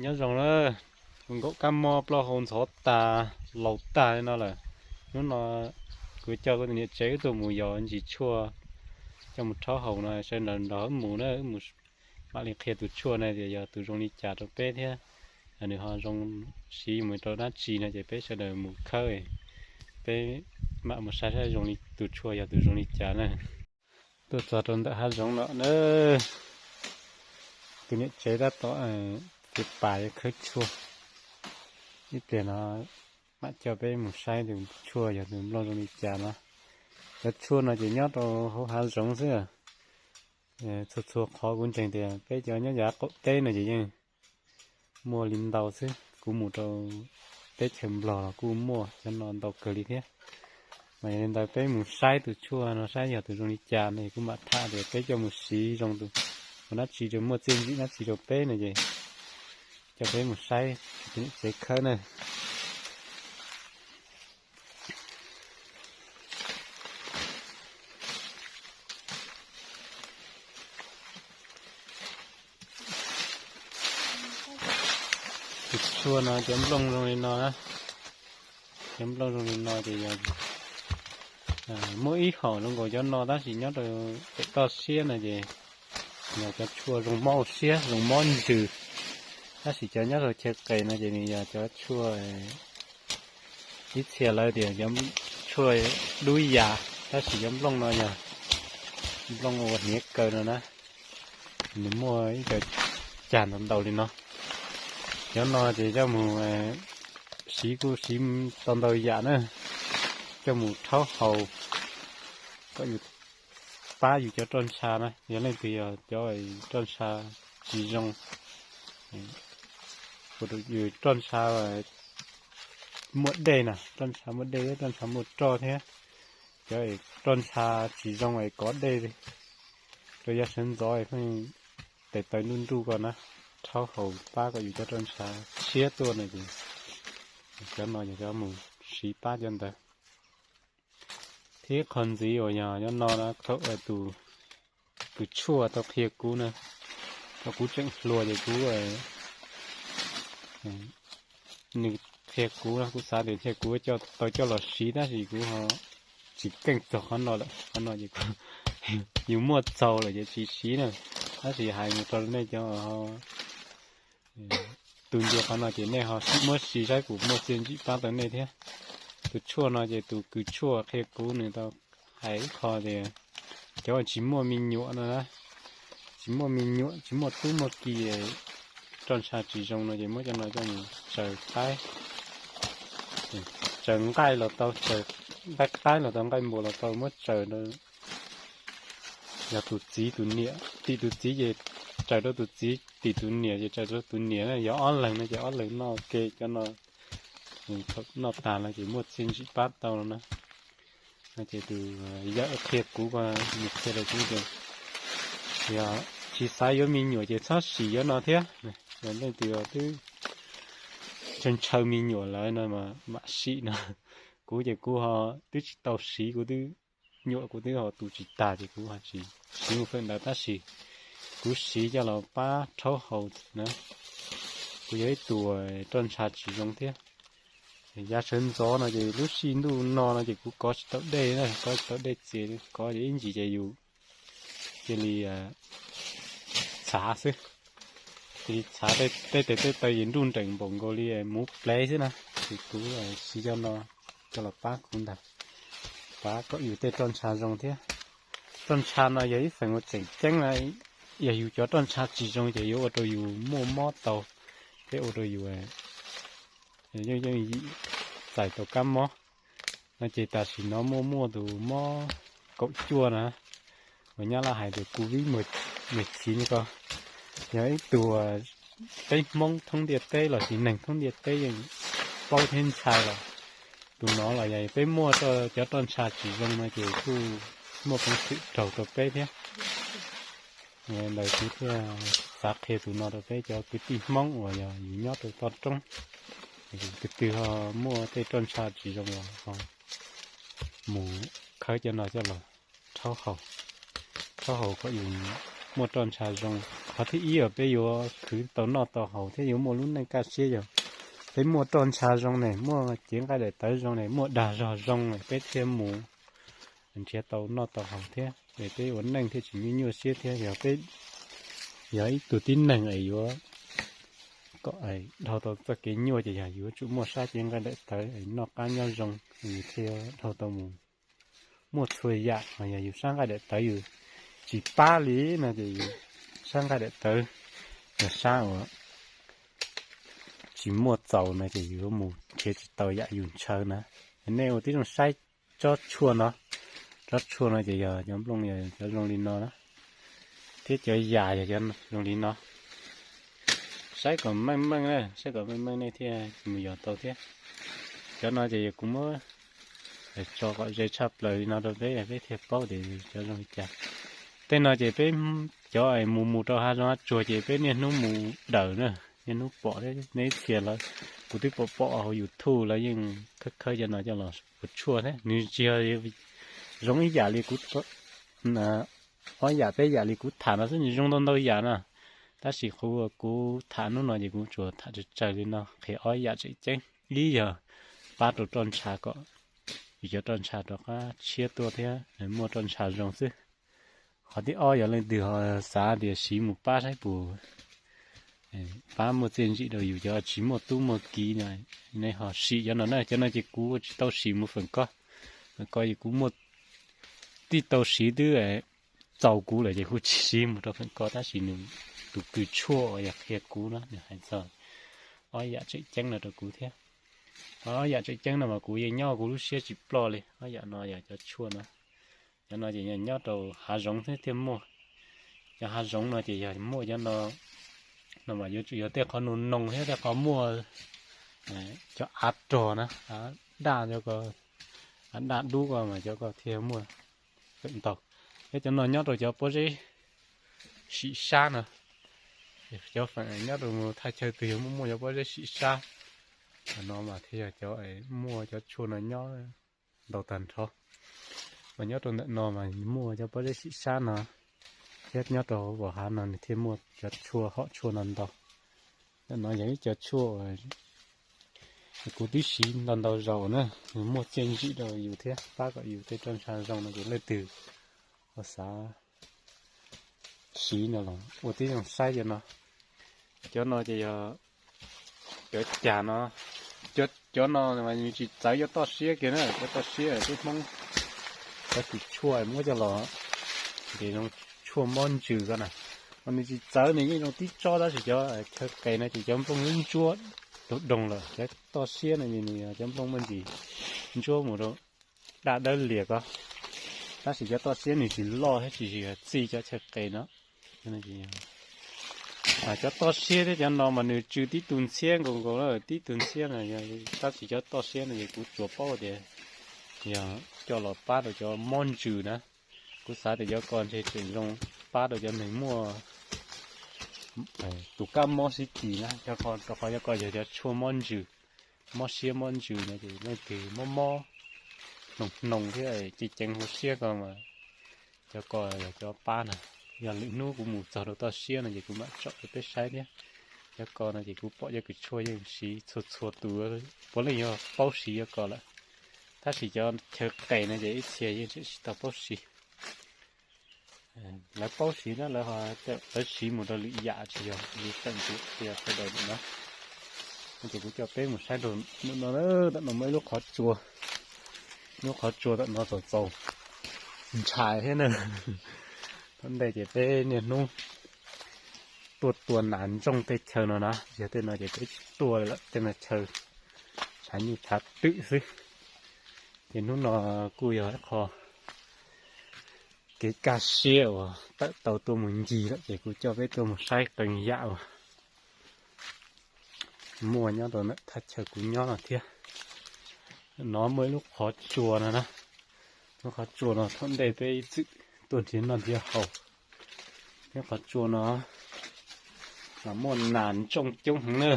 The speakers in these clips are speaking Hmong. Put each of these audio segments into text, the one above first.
Nyob zoo na, nkaum kab mob plaub hau ntxhov tas, laus tag li no lawm. Hnub no kuv coj kuv tus niam tsev wb tuaj mus yos ntsis tshuaj coj mus rhaub haus no, sawv daws nrog wb mus na, wb mus mam li qhia tus tshuaj no tias yog tus zoo li cas rau peb thiab nws ho zoo siv mus rau dab tsi no ces peb sawv daws mus khawb, peb mam mus saib saib zoo li tus tshuaj yog tus zoo li cas na. Tuaj txog rau ntawm hav zoov no na, tus niam tsev tab tom txiav pas khawb tshuaj. Ib pliag no mam coj peb mus saib tus tshuaj yog tus nplooj zoo li cas no. Cov tshuaj no ces nyob rau hauv hav zoov xwb. Txhua txhua qhov kuv ntseeg tias peb cov nyob yav qaum teb no ces yeej muaj li ntau xwb. Kuv mus rau teb chaws Nplog los kuj muaj cov no ntau kawg li thiab. Mas yog li ntawd peb mus saib tus tshuaj no saib yog tus zoo li cas no kuv mam tham tias peb coj mus siv zoo tus, ua dab tsi rau muaj txiaj ntsim dab tsi rau peb no ces coj peb mus saib tsev khawb na. Tus tshuaj no cov nplooj zoo li no, cov nplooj zoo li no ces yog muaj ib hom zoo nkaus cov no tab sis nyob rau pem toj siab no ces yog cov tshuaj zoo mob siab zoo mob ntsws, tab sis cov nyob rau chaw qes no ces nws yog cov tshuaj, ib txhia lawv tias cov tshuaj dub yas, tab sis cov nplooj no yog nplooj ua hniav kaw no na. Nws muaj ib co cag ntau ntau li no. Cov no ces coj mus siv kuj siv tau ntau yam na, coj mus rhaub haus kom yus pab yus cov roj ntsha na. Yog leej twg yog cov roj ntsha tsis zoo, yus roj ntsha muaj dej na, roj ntsha muaj dej thiab roj ntsha muaj roj thiab, cov roj ntsha tsis zoo es kov dej rau yav sawv ntxov pheej tes taw nruj nruj ko na, rhaub haus pab kom yus cov roj ntsha tshiab tuaj no ces cov no yog cov mus siv pab cov ntawd. Thiab qhov ntxiv uas yog cov no na, tus kws tshuaj tau qhia kuv na, thaum kuv tseem hluas ces kuv, nws qhia kuv no kuv xav tias ntshe kuv tau coj los siv tab sis kuv ho tsis keej txog qhov no lawm. Qhov no ces yus muaj txaus lawm ces tsis siv na, tab sis hais mus rau nej cov tus ntsia qhov no ces nej ho muab siv saib kuv muaj txiaj ntsim pab tau nej thiab. Tus tshuaj no ces tus kws tshuaj qhia kuv nws tau hais ib qho tias cov tsis muaj me nyuam no na, tsis muaj me nyuam tsis muaj tub muaj ki, roj ntsha tsis zoo no ces muab cov no coj mus tsaws qaib, tsaws nqaij los tau, tsaws nqaij qaib los tau, nqaij npua los tau, muab tsaws rau yog tus txiv tus niam, tim tus txiv ces tsaws rau tus txiv, tim tus niam ces tsaws rau tus niam na, yog ob leeg no ces ob leeg noj ke cov no, noj tag no ces muaj txiaj ntsim pab tau no na. No ces tus yawm qhia kuv ko, nws qhia rau kuv tias yog tsis xav yuav me nyuam ces txhob sim cov no thiab, yog leej twg twb ntshaw ntshaw me nyuam lawm no mam sim no. Kuv ces kuv ho twb tsis tau siv, kuv twb, nyuam kuv twb ho tu tsis tag ces kuv ho tsis siv mus feem ntawd tab sis kuv siv coj los pab rhaub haus na. Kuv yog ib tug roj ntsha tsis zoo thiab. Yav sawv ntxov no ces lub sij ntuj no no ces kuv kov tsis tau dej na, kov tsis tau dej txias, kov ces ib ntsis ces yus cia li txhav xwb, cia li txhav, tej tes tej taw ces nruj nreem npaum nkaus li muv plev xwb na. Ces kuv siv cov no coj los pab kuv ntag, pab kom yus tej roj ntsha zoo thiab. Roj ntsha no yog ib feem uas tseem ceeb na, yog yus cov roj ntsha tsis zoo ces yuav ua rau yus muaj mob tau, thiab ua rau yus yeej yeej yim txais tau kab mob. No ces tam sim no muaj muaj tus mob kaum cuaj na, uas nyab laj hais tias covid mười chín no ko, yog ib tug peb Hmoob thoob ntiaj teb los sis neeg thoob ntiaj teb yeej paub thiab ntshai lawm. Tus no los yog peb muaj cov roj ntsha tsis zoo no ces kuj muaj peev xwm raug rau peb thiab. Ntawd kuv thiaj xav qhia tus no rau peb cov kwv tij Hmoob uas yog yus nyob rau toj roob, yus tus twg ho muaj tej roj ntsha tsis zoo los ho mus khawb cov no coj los rhaub haus, rhaub haus kom yus muaj roj ntsha zoo. Qhov thib ib uas peb yuav khwv tau noj tau haus thiab yuav muaj lub neej kaj siab yog peb muaj roj ntsha zoo ne, muaj cev nqaij daim tawv zoo ne, muaj dag zog zoo ne, peb thiaj mus nrhiav tau noj tau haus thiab es peb ua neej thiaj tsis nyuaj nyuaj siab thiab. Yog peb yog ib tug tib neeg es yuav kom dhau tau txoj kev nyuaj ces yog yuav tsum muaj sab cev nqaij daim tawv es noj qab nyob zoo, yus thiaj dhau tau mus muaj txhua yam. Yog yus sab nqaij daim tawv yus tsis pab li no ces yus sab nqaij daim tawv yog sab uas tsis muaj txaus no ces yus yuav mus nrhiav tsis tau yam yus ntshaw na. Nej ua tib zoo saib tsob tshuaj no, tsob tshuaj no ces yog cov nplooj yog cov zoo li no na, thiab cov yas yog cov zoo li no. Saib kom meej meej na, saib kom meej meej nej thiaj mus yos tau thiab. Cov no ces yog kuv muab tso kom ze tshaj plaws li no rau peb, peb thiaj paub tias cov zoo li cas. Tej no ces peb cov mus mus rau hav zoov hav tsuag ces peb niaj hnub mus dawm na, niaj hnub pom thiab, nej ib txhia lawm kuv twb pom pom hauv YouTube lawv yeej khawb khawb cov no coj los ua tshuaj thiab. Nws tsis yog zoo ib yam li kuv, ob yam peb yam li kuv tham no xwb, nws zoo ntau ntau yam no. Tab sis qhov uas kuv tham hnub no ces kuv tsuas tham tsawg tsawg li no, qhia ob yam tseem ceeb. Ib yog pab rau roj ntsha kom yus cov roj ntsha rov qab tshiab tuaj thiab muaj roj ntsha zoo xwb. Qhov thib ob yog leej twg ho xav tias siv mus pab saib puas pab muaj txiaj ntsig rau yus cov tsis muaj tub muaj ki no, nej ho sim cov no na. Cov no ces kuv tsis tau sim mus feem ko, feem ko ces kuv muaj tib tau siv twb txaus kuv lawm ces kuv tsis siv mus rau feem ko, tab sis nws tus kws tshuaj uas yog qhia kuv no nws hais txog ob yam tseem ceeb no rau kuv thiab. Ob yam tseem ceeb no mas kuv yeej nyob kuv lub siab tsis ploj li. Ob yam no yog cov tshuaj no, cov no ces yog nyob rau hav zoov thiab thiaj muaj. Cov hav zoov no ces yog muaj cov no, no mas yuav tsum yog tej qhov noo noo thiab tej qhov muaj cov av rog na, av daj, av daj dub ko mas cov ko thiaj muaj feem ntau. Thiab cov no nyob rau cov pob zeb sim sab no, cov feem nyob rau thaj chaw twg yog muaj muaj cov pob zeb sim sab no mas thiaj yog cov muaj cov tshuaj no nyob ntau tag nrho. Mas nyob rau ntawm no mas muaj cov pob zeb sim sab no, thiab nyob rau hauv hav no nws thiaj muaj cov tshuaj hom tshuaj no ntau. Ntawm no yog ib cov tshuaj kuv twb siv ntau ntau zaus na, nws muaj txiaj ntsig rau yus thiab pab kom yus tej roj ntsha zoo no ces leej twg ho xav siv no los ua tib zoo saib cov no. Cov no ces yog cov cas no, cov no mas nws tsis txawv cov toj siab kiag na, cov toj siab tub Hmoob, cov kws tshuaj muab coj los ces zoo tshuaj mob ntsws ko na, mas nws tsis txawv, nws yeej zoo tib tsob, tab sis cov chaw qes no ces cov nplooj ntsuab doog doog lawm, cov toj siab no nws yog cov nplooj muaj ntsis ntsuab mus rau daj dawb lias ko, tab sis cov toj siab nws tsis loj thiab tsis txij cov chaw qes no. Cov toj siab thiab cov no mas nws tsw tib tug ntxhiab nkaus nkaus lawm, tib tug ntxhiab no, tab sis cov toj siab no ces kuv tsuas paub tias yog coj los pab rau cov mob ntsws na. Kuv xav tias cov ko ntshe tseem zoo pab rau cov neeg muaj tus kab mob sib kis na, rau qhov cov ko yog cov tshuaj mob ntsws, mob siab mob ntsws no ces leej twg mob mob hnoos hnoos thiab ceev ceev hauv siab ko mas cov ko yog cov pab na. Yog lwm hnub kuv mus txog rau toj siab no ces kuv mam tsom rau peb saib thiab. Cov ko no ces kuv pom cov kws tshuaj yeej siv txhua txhua tus, puav leej yog paub siv cov ko lawm, tab sis cov chaw qes no ces ib txhia yeej tseem tsis tau paub siv. Lawv paub siv na, lawv, lawv siv mus rau lwm yam tsis yog li teem kuv qhia sawv daws ntawm no. No ces kuv coj peb mus saib rau ntawm no, ntawm no muaj ib lub qhov tsua, lub qhov tsua ntawm no txaus txaus ntshai thiab na. Thaum ntej ces peb niaj hnub tuaj tua nas ntsooj tej chaw no na, yog tej no ces peb tsis tuaj lawm, tej no chaw tshav nyuj tshav twm xwb. Ces hnub no kuj yog ib qho kev kaj siab uas tawm tau tuaj mus ncig lawm ces kuv coj peb tuaj mus saib qee yam uas muaj nyob rau ntawm thaj chaw kuv nyob no thiab. No muaj ib lub qhov tsua no na, lub qhov tsua no thaum ntej peb ib txwm tuaj nrhiav noj nrhiav haus. Lub qhov tsua no mas muaj nas ntsooj coob heev na.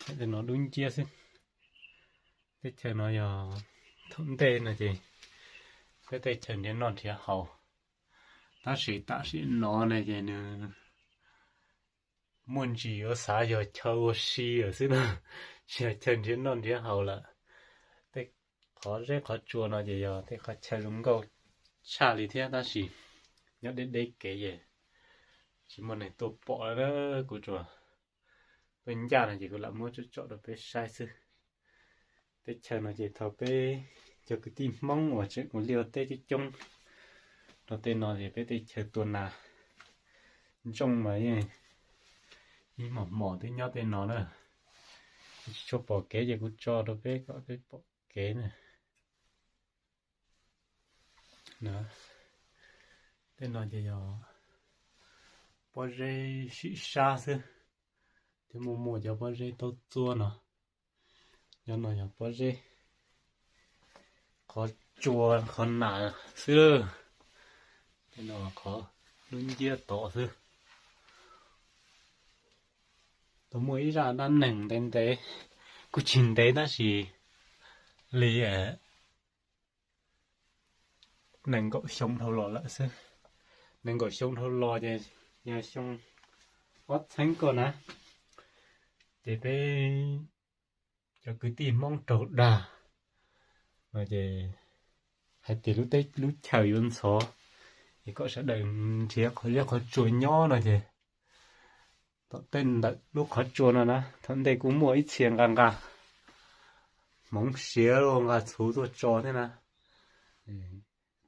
Tej no dub nciab xwb. Teb chaws no yog thaum ntej no ces peb tej chaw nrhiav noj nrhiav haus, tab sis tam sim no ne ces nws muaj ntsis yuav xav yog chaw ua si lawm xwb na, tsis yog chaw nrhiav noj nrhiav haus lawm. Tej qhov zeb qhov tsua no ces yog tej qhov chaw zoo nkauj tshaj li thiab tab sis nyob deb deb kev ces tsis muaj neeg tuaj pom lawm. Kuv tsuas tuaj ncaj no ces kuv lam muab tsom tsom rau peb saib xwb. Teb chaws no ces thaum peb cov kwv tij Hmoob uas tseem ua liaj ua teb coob coob rau tej no ces peb teb chaws tua nas ntsooj mas yeej ib hmos hmos twb nyob tej no na. Tsis tshua pom kev ces kuv tso rau peb kom peb pom kev na. Tej no ces yog pob zeb sim sab xwb, thiab muaj muaj cov pob zeb taub txuab no. Cov no yog pob zeb qhov tsua qhov nas xwb. Tej no qhov lub nciab tod xwb. Tau muaj ib zaj dab neeg ntev ntev, kuj tsis ntev tab sis li nees nkaum xyoo dhau los lawm xwb. Nees nkaum xyoo dhau los ces yog xyoo ob txheeb ko na, ces peb cov kwv tij Hmoob raug dag no ces hais tias lub teb lub chaws yuav ntxhov, es kom sawv daws nrhiav qhov zeb qhov tsua nyob no ces tom tej ntawm lub qhov tsua no na thaum ntej kuj muaj ib txhia nqa nqa hmoov siav los nqa txhuv tuaj tso thiab na.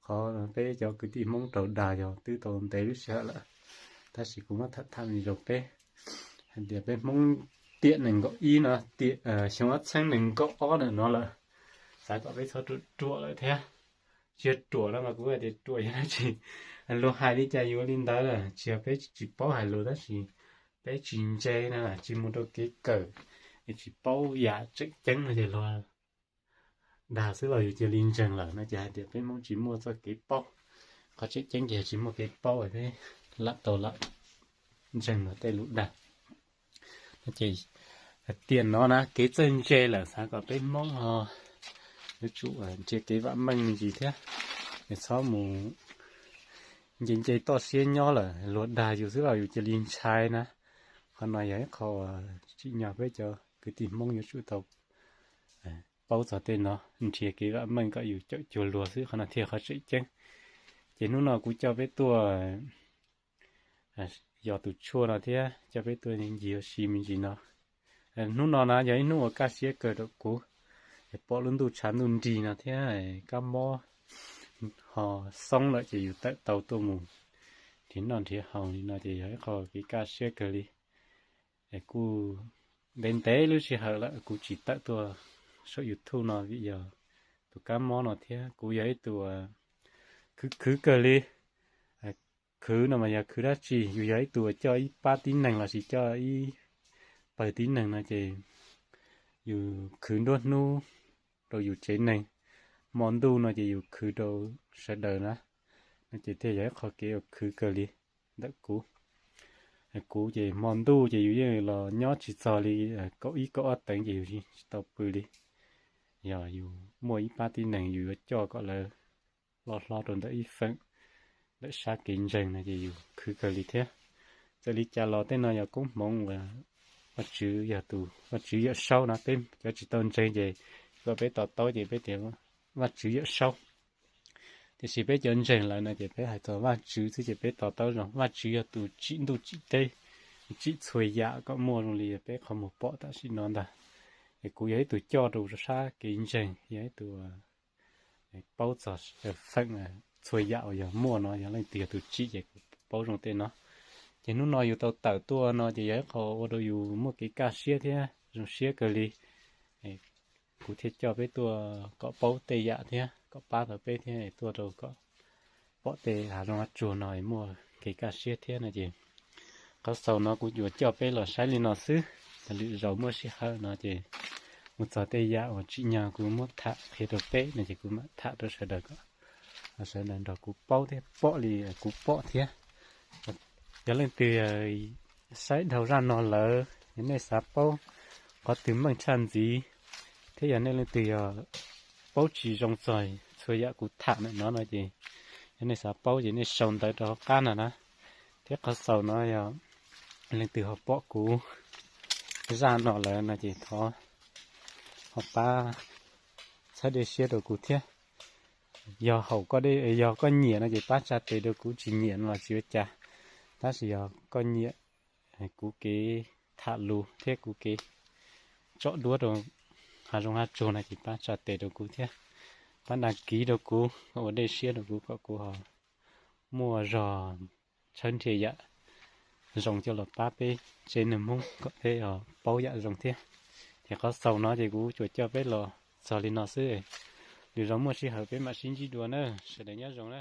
Qhov peb cov kwv tij Hmoob raug dag yog twb tau ntev lub sij hawm lawm, tab sis kuv muab tham tham zoo peb hais tias peb Hmoob tiam nees nkaum ib no, tiam xyoo ob txheeb nees nkaum ob ntawm no lawm, xav kom peb txhob ruam ruam lawm thiab. Tsis yog ruam no mas kuv hais tias ruam yog dab tsi, luag hais li cas yuav li ntawd lawm, tsis yog peb tsis paub hais lus tab sis peb tsis ntse na, tsis mus rau kev kawm, es tsis paub yam tseem ceeb no ces luag dag xwb los yus cia li ntseeg lawm no ces hais tias peb Hmoob tsis muaj txoj kev paub. Qhov tseem ceeb ces tsis muaj kev paub, peb lam tau lam ntseeg luag tej lus dag. No ces tiam no na kev txawj ntse lawm, xav kom peb Hmoob ho yuav tsum nrhiav kev vam meej me ntsis thiab, es txhob mus nce nce toj siab nyob lawm, luag dag yus xwb los yus cia li ntshai na. Qhov no yog ib qho tsim nyog peb cov kwv tij Hmoob yuav tsum tau paub txog tej no, nrhiav kev vam meej kom yus caum cuag luag xwb, qhov no thiaj qhov tseem ceeb. Ces hnub no kuv coj peb tuaj yos tus tshuaj no thiab coj peb tuaj ncig ua si me ntsis no. Hnub no na yog ib hnub uas kaj siab kawg rau kuv, pom lub ntuj tshav ntuj nrig no thiab kab mob ho xoob lawm ces yus tawm tau tuaj mus nrhiav noj nrhiav haus li no ces yog ib qho kev kaj siab kawg li. Kuj ntev ntev lub sij hawm lawm kuv tsis tawm tuaj saum YouTube no vim yog tus kab mob no thiab kuv yog ib tug khwv khwv kawg li. Khwv no mas yog khwv dab tsi? Yus yog ib tug coj ib pab tib neeg lossis coj ib pawg tib neeg no ces yus khwv nruab hnub rau yus tsev neeg, hmo ntuj no ces yus khwv rau sawv daws na. No ces thiaj yog ib qho kev uas khwv kawg li ntawm kuv. Kuv ces hmo ntuj ces yus yeej los nyob tsis txog li kaum ib kaum ob teev ces yus tsis tau pw li. Yog yus muaj ib pab tib neeg yus yuav coj kom lawv loj hlob rau ntawm ib feem ntawm sab kev ntseeg no ces yus khwv kawg li thiab. Txawm li cas los tej no yog koob hmoov uas Vaj Tswv yog tus, Vaj Tswv Yawm Saub no, peb cov tsis tau ntseeg ces kom peb to taub ces peb tias Vaj Tswv Yawm Saub. Tiam sis peb cov ntseeg lawm no ces peb hais txog Vaj Tswv xwb ces peb to taub zoo. Vaj Tswv yog tus tsim ntuj tsim teb, tsim txhua yam kom muaj zoo li peb qhov muag pom tam sim no ntag. Es kuv yog ib tug coj rau sab kev ntseeg, yog ib tug paub txog feem txhua yam uas yog muaj no, yog leej twg yog tus tsim ces kuv paub zoo tej no. Ces hnub no yus tau tawm tuaj no ces yog ib qho ua rau yus muaj kev kaj siab thiab zoo siab kawg li. Kuv thiaj coj peb tuaj kom paub tej yam thiab kom pab tau peb thiab tuaj rau kom pom tej hav zoov hav tsuag no muaj kev kaj siab thiab no ces qhov xaus no kuv yuav coj peb los saib li no xwb. Lwm zaus muaj sij hawm no ces mus txog tej yam uas tsim nyog kuv muab tham qhia rau peb no ces kuv mam tham rau sawv daws kom sawv daws nrog kuv paub thiab pom li kuv pom thiab. Yog leej twg saib dhau zaj no lawm, yog nej xav paub qhov twg meej tshaj ntxiv, thiab yog nej leej twg yog paub tsis zoo txog txhua yam kuv tham ntawm no no ces yog nej xav paub ces nej sau ntawv rau hauv qab no na. Thiab qhov xaus no yog Leej twg ho pom kuv zaj no lawm no ces thov ho pab txhawb dej siab rau kuv thiab. Yog haum koj, yog koj nyiam no ces pab tsa tes rau kuv, tsis nyiam no los tsis ua cas, tab sis yog koj nyiam kuv kev tham lus thiab kuv kev tsom duab rau hav zoov hav tsuag no ces pab tsa tes rau kuv thiab, pab dag kiv rau kuv, ua dej siab rau kuv kom kuv ho muaj zog tshawb nrhiav yam zoo coj los pab peb tsev neeg Hmoob kom peb paub yam zoo thiab. Ces qhov xaus no ces kuv tsuas coj peb los txog li no xwb, lwm zaus muaj sij hawm peb mam sib ntsib dua na, sawv daws nyob zoo na.